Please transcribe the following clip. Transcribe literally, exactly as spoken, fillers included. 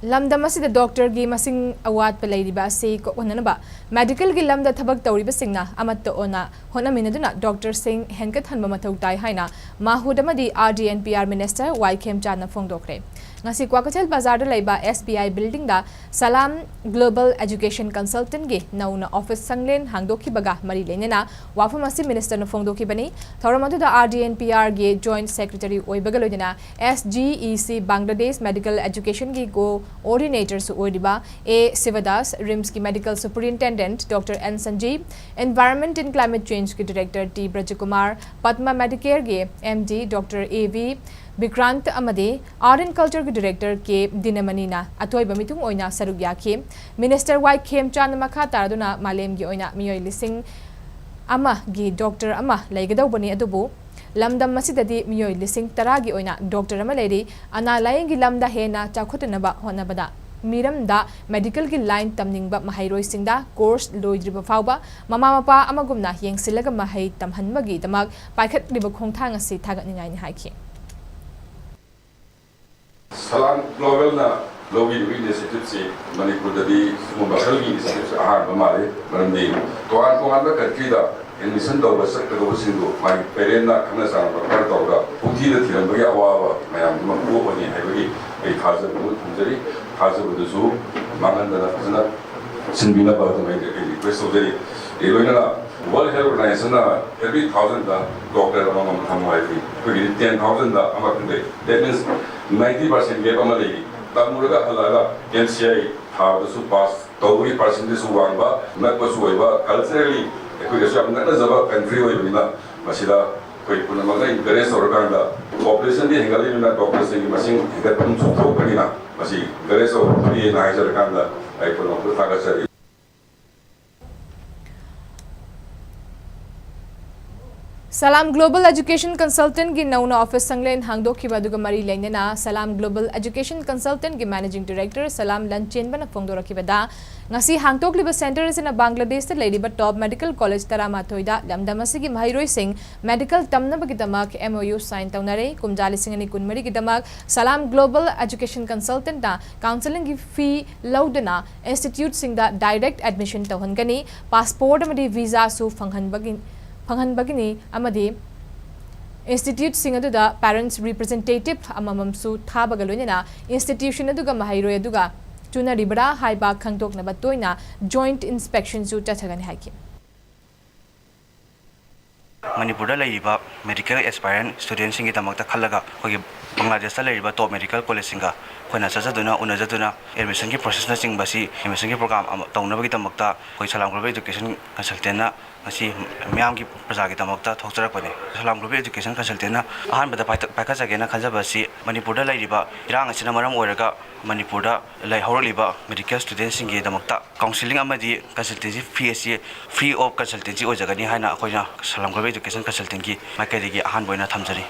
ꯂꯝꯗꯝ ꯑꯁꯤꯗ ꯗꯣꯛꯇꯔꯒꯤ ꯃꯁꯤꯡ ꯑꯋꯥꯠꯄ ꯂꯩꯔꯤꯕ ꯑꯁꯤ ꯀꯣꯛꯍꯟꯅꯅꯕ ꯃꯦꯗꯤꯀꯦꯜꯒꯤ ꯂꯝꯗ ꯊꯕꯛ ꯇꯧꯔꯤꯕꯁꯤꯡꯅ ꯑꯃꯠꯇ ꯑꯣꯏꯅ ꯍꯣꯠꯅꯃꯤꯟꯅꯗꯨꯅ ꯗꯣꯛꯇꯔꯁꯤꯡ ꯍꯦꯟꯒꯠꯍꯟꯕ ꯃꯊꯧ ꯇꯥꯏ ꯍꯥꯏꯅ ꯃꯥꯍꯨꯠ ꯑꯃꯗꯤ R D and PR Minister ꯋꯥꯏ ꯈꯦꯝꯆꯥꯟꯅ ꯐꯣꯡꯗꯣꯛꯈ꯭ꯔꯦ꯫ ꯉꯁꯤ ꯀ꯭ꯋꯥꯀꯩꯊꯦꯜ ꯕꯖꯥꯔꯗ ꯂꯩꯕ S B I buildingꯗ Salam Global Education Consultantꯒꯤ ꯅꯧꯅ office ꯁꯪꯂꯦꯟ ꯍꯥꯡꯗꯣꯛꯈꯤꯕꯒ ꯃꯔꯤ ꯂꯩꯅꯅ ꯋꯥꯐꯝ ꯑꯁꯤ ministerꯅ ꯐꯣꯡꯗꯣꯛꯈꯤꯕꯅꯤ꯫ ꯊꯧꯔꯝ ꯑꯗꯨꯗ R D and PRꯒꯤ joint secretary ꯑꯣꯏꯕꯒ ꯂꯣꯏꯅꯅ S G E C Bangladesh Medical Educationꯒꯤ coordinatorꯁꯨ ꯑꯣꯏꯔꯤꯕ A Sivadas, RIMSꯀꯤ medical superintendent Doctor N Sanjeev, Environment and Climate Changeꯀꯤ director T Brajakumar, Padma Medicareꯒꯤ M D Doctor A V Vikrant ꯑꯃꯗꯤ Art and Cultureꯒꯤ director K Dinamanina ꯑꯊꯣꯏꯕ ꯃꯤꯊꯨꯡ ꯑꯣꯏꯅ ꯁꯔꯨꯛ ꯌꯥꯈꯤ꯫ Minister ꯋꯥꯏ ꯈꯦꯝꯆꯥꯟꯅ ꯃꯈꯥ ꯇꯥꯔꯗꯨꯅ ꯃꯥꯂꯦꯝꯒꯤ ꯑꯣꯏꯅ ꯃꯤꯑꯣꯏ ꯂꯤꯁꯤꯡ ꯑꯃꯒꯤ ꯗꯣꯛꯇꯔ ꯑꯃ ꯂꯩꯒꯗꯧꯕꯅꯤ, ꯑꯗꯨꯕꯨ ꯂꯝꯗꯝ ꯑꯁꯤꯗꯗꯤ ꯃꯤꯑꯣꯏ ꯂꯤꯁꯤꯡ ꯇꯔꯥꯒꯤ ꯑꯣꯏꯅ ꯗꯣꯛꯇꯔ ꯑꯃ ꯂꯩꯔꯤ꯫ ꯑꯅꯥ ꯂꯥꯌꯦꯡꯒꯤ ꯂꯝꯗ ꯍꯦꯟꯅ ꯆꯥꯎꯈꯠꯅꯅꯕ ꯍꯣꯠꯅꯕꯗ ꯃꯤꯔꯝꯗ ꯃꯦꯗꯤꯀꯦꯜꯒꯤ ꯂꯥꯏꯟ ꯇꯝꯅꯤꯡꯕ ꯃꯍꯩꯔꯣꯏꯁꯤꯡꯗ ꯀꯣꯔꯁ ꯂꯣꯏꯗ꯭ꯔꯤꯕ ꯐꯥꯎꯕ ꯃꯃꯥ ꯃꯄꯥ ꯑꯃꯒꯨꯝꯅ ꯌꯦꯡꯁꯤꯜꯂꯒ ꯃꯍꯩ ꯇꯝꯍꯟꯕꯒꯤꯗꯃꯛ ꯄꯥꯏꯈꯠꯂꯤꯕ ꯈꯣꯡꯊꯥꯡ ꯑꯁꯤ ꯊꯥꯒꯠꯅꯤꯡꯉꯥꯏꯅꯤ ꯍꯥꯏꯈꯤ꯫ ꯁꯂꯥꯝ ꯒ꯭ꯂꯣꯕꯦꯜꯅ ꯂꯧꯕꯤꯔꯤꯕ initiativeꯁꯤ ꯃꯅꯤꯄꯨꯔꯗꯗꯤ ꯁꯤꯒꯨꯝꯕ ꯃꯈꯜꯒꯤ initiativeꯁꯤ ꯑꯍꯥꯟꯕ ꯃꯥꯜꯂꯤ꯫ ꯃꯔꯝꯗꯤ ꯇꯣꯉꯥꯟ ꯇꯣꯉꯥꯟꯕ countryꯗ admission ꯇꯧꯕ ꯆꯠꯀꯗꯧꯕꯁꯤꯡꯗꯨ ꯃꯥꯒꯤ parentꯅ ꯈꯪꯅ ꯆꯥꯟꯅꯕ ꯈꯔ ꯇꯧꯔꯒ ꯄꯨꯡꯊꯤꯗ ꯊꯤꯔꯝꯕꯒꯤ ꯑꯋꯥꯕ ꯃꯌꯥꯝꯗꯨꯃ ꯀꯣꯛꯑꯅꯤ ꯍꯥꯏꯕꯒꯤ ꯑꯩ ꯊꯥꯖꯕ ꯑꯃ ꯊꯝꯖꯔꯤ꯫ ꯊꯥꯖꯕꯗꯨꯁꯨ ꯃꯥꯡꯍꯟꯗꯅ ꯐꯖꯅ ꯁꯤꯟꯕꯤꯅꯕ ꯑꯗꯨꯝ ꯑꯩ request ꯇꯧꯖꯔꯤ꯫ ꯑꯩ ꯂꯣꯏꯅꯅ World Health Organizationꯅ every thousandꯗ doctor ꯑꯃꯃꯝ ꯊꯝꯃꯣ ꯍꯥꯏꯕꯅꯤ꯫ ꯑꯩꯈꯣꯏꯒꯤꯗꯤ ten thousandꯗ ꯑꯃꯈꯛ ꯂꯩ꯫ That means ninety percent gap ꯑꯃ ꯂꯩꯔꯤ꯫ ꯇꯝꯃꯨꯔꯒ ꯍꯜꯂꯛꯑꯒ M C I ꯊꯥꯕꯗꯁꯨ pass ꯇꯧꯕꯒꯤ percentageꯁꯨ ꯋꯥꯡꯕ, ꯅꯛꯄꯁꯨ ꯑꯣꯏꯕ, culturally ꯑꯩꯈꯣꯏꯒꯁꯨ ꯌꯥꯝ ꯅꯛꯅꯖꯕ country ꯑꯣꯏꯕꯅꯤꯅ ꯃꯁꯤꯗ ꯑꯩꯈꯣꯏ ꯄꯨꯝꯅꯃꯛꯅ encourage ꯇꯧꯔꯀꯥꯟꯗ populationꯗꯤ ꯍꯦꯟꯒꯠꯂꯛꯏꯕꯅꯤꯅ doctorꯁꯤꯡꯒꯤ ꯃꯁꯤꯡ ꯍꯦꯟꯒꯠꯐꯝꯁꯨ ꯊꯣꯛꯄꯅꯤꯅ ꯃꯁꯤ encourage ꯇꯧꯕ ꯐꯩꯌꯦꯅ ꯍꯥꯏꯖꯔꯀꯥꯟꯗ ꯑꯩ ꯄꯨꯝꯅꯃꯛꯄꯨ ꯊꯥꯒꯠꯆꯔꯤ꯫ Salam Global Education Consultantꯀꯤ ꯅꯧꯅ office ꯁꯪꯂꯦꯟ ꯍꯥꯡꯗꯣꯛꯈꯤꯕ ꯑꯗꯨꯒ ꯃꯔꯤ ꯂꯩꯅꯅ Salam Global Education Consultantꯀꯤ Managing Director ꯁꯂꯥꯝ ꯂꯟꯆꯦꯟꯕꯅ ꯐꯣꯡꯗꯣꯔꯛꯈꯤꯕꯗ, ꯉꯁꯤ ꯍꯥꯡꯗꯣꯛꯂꯤꯕ center ꯑꯁꯤꯅ ꯕꯪꯒ꯭ꯂꯥꯗꯦꯁꯇ ꯂꯩꯔꯤꯕ top medical college ꯇꯔꯥꯃꯥꯊꯣꯏꯗ ꯂꯝꯗꯝ ꯑꯁꯤꯒꯤ ꯃꯍꯩꯔꯣꯏꯁꯤꯡ medical ꯇꯝꯅꯕꯒꯤꯗꯃꯛ M O U sign ꯇꯧꯅꯔꯦ꯫ ꯀꯨꯝꯖꯥ ꯂꯤꯁꯤꯡ ꯑꯅꯤ ꯀꯨꯟꯃꯔꯤꯒꯤꯗꯃꯛ Salam Global Education Consultantꯅ counselling ꯒꯤ fee ꯂꯧꯗꯨꯅ institute ꯁꯤꯡꯗ direct admission ꯇꯧꯍꯟꯒꯅꯤ꯫ Passport ꯑꯃꯗꯤ visa ꯁꯨ ꯐꯪꯍꯟꯕꯒꯤ, ꯐꯪꯍꯟꯕꯒꯤꯅꯤ ꯑꯃꯗꯤ institute ꯁꯤꯡ ꯑꯗꯨꯗ parents representative ꯑꯃꯃꯝꯁꯨ ꯊꯥꯕꯒ ꯂꯣꯏꯅꯅ institution ꯑꯗꯨꯒ ꯃꯍꯩꯔꯣꯏ ꯑꯗꯨꯒ ꯆꯨꯅꯔꯤꯕ꯭ꯔꯥ ꯍꯥꯏꯕ ꯈꯪꯗꯣꯛꯅꯕ ꯇꯣꯏꯅ joint inspection ꯁꯨ ꯆꯠꯊꯒꯅꯤ ꯍꯥꯏꯈꯤ꯫ ꯃꯅꯤꯄꯨꯔꯗ ꯂꯩꯔꯤꯕ medical aspirant student ꯁꯤꯡꯒꯤꯗꯃꯛꯇ ꯈꯜꯂꯒ ꯑꯩꯈꯣꯏꯒꯤ ꯕꯪꯒ꯭ꯂꯥꯗꯦꯁꯇ ꯂꯩꯔꯤꯕ top medical college ꯁꯤꯡꯒ ꯑꯩꯈꯣꯏꯅ ꯆꯠꯆꯗꯨꯅ, ꯎꯅꯖꯗꯨꯅ admission ꯒꯤ process ꯅꯆꯤꯡꯕꯁꯤ, admission ꯒꯤ program ꯑꯃ ꯇꯧꯅꯕꯒꯤꯗꯃꯛꯇ ꯑꯩꯈꯣꯏ Salam Global Education Consultant ꯅ ꯉꯁꯤ ꯃꯤꯌꯥꯝꯒꯤ, ꯄ꯭ꯔꯖꯥꯒꯤꯗꯃꯛꯇ ꯊꯣꯛꯆꯔꯛꯄꯅꯤ꯫ Salam Global Education Consultant ꯅ ꯑꯍꯥꯟꯕꯗ ꯄꯥꯏꯈꯠ-, ꯄꯥꯏꯈꯠꯆꯒꯦꯅ ꯈꯟꯖꯕ ꯑꯁꯤ ꯃꯅꯤꯄꯨꯔꯗ ꯂꯩꯔꯤꯕ ꯏꯔꯥꯡ ꯑꯁꯤꯅ ꯃꯔꯝ ꯑꯣꯏꯔꯒ ꯃꯅꯤꯄꯨꯔꯗ ꯂꯩꯍꯧꯔꯛꯂꯤꯕ medical student ꯁꯤꯡꯒꯤꯗꯃꯛꯇ counselling ꯑꯃꯗꯤ consultancy fee ꯑꯁꯤ free of consultancy ꯑꯣꯏꯖꯒꯅꯤ ꯍꯥꯏꯅ ꯑꯩꯈꯣꯏꯅ Salam Global Education Consultant ꯀꯤ ꯃꯥꯏꯀꯩꯗꯒꯤ ꯑꯍꯥꯟꯕ ꯑꯣꯏꯅ ꯊꯝꯖꯔꯤ꯫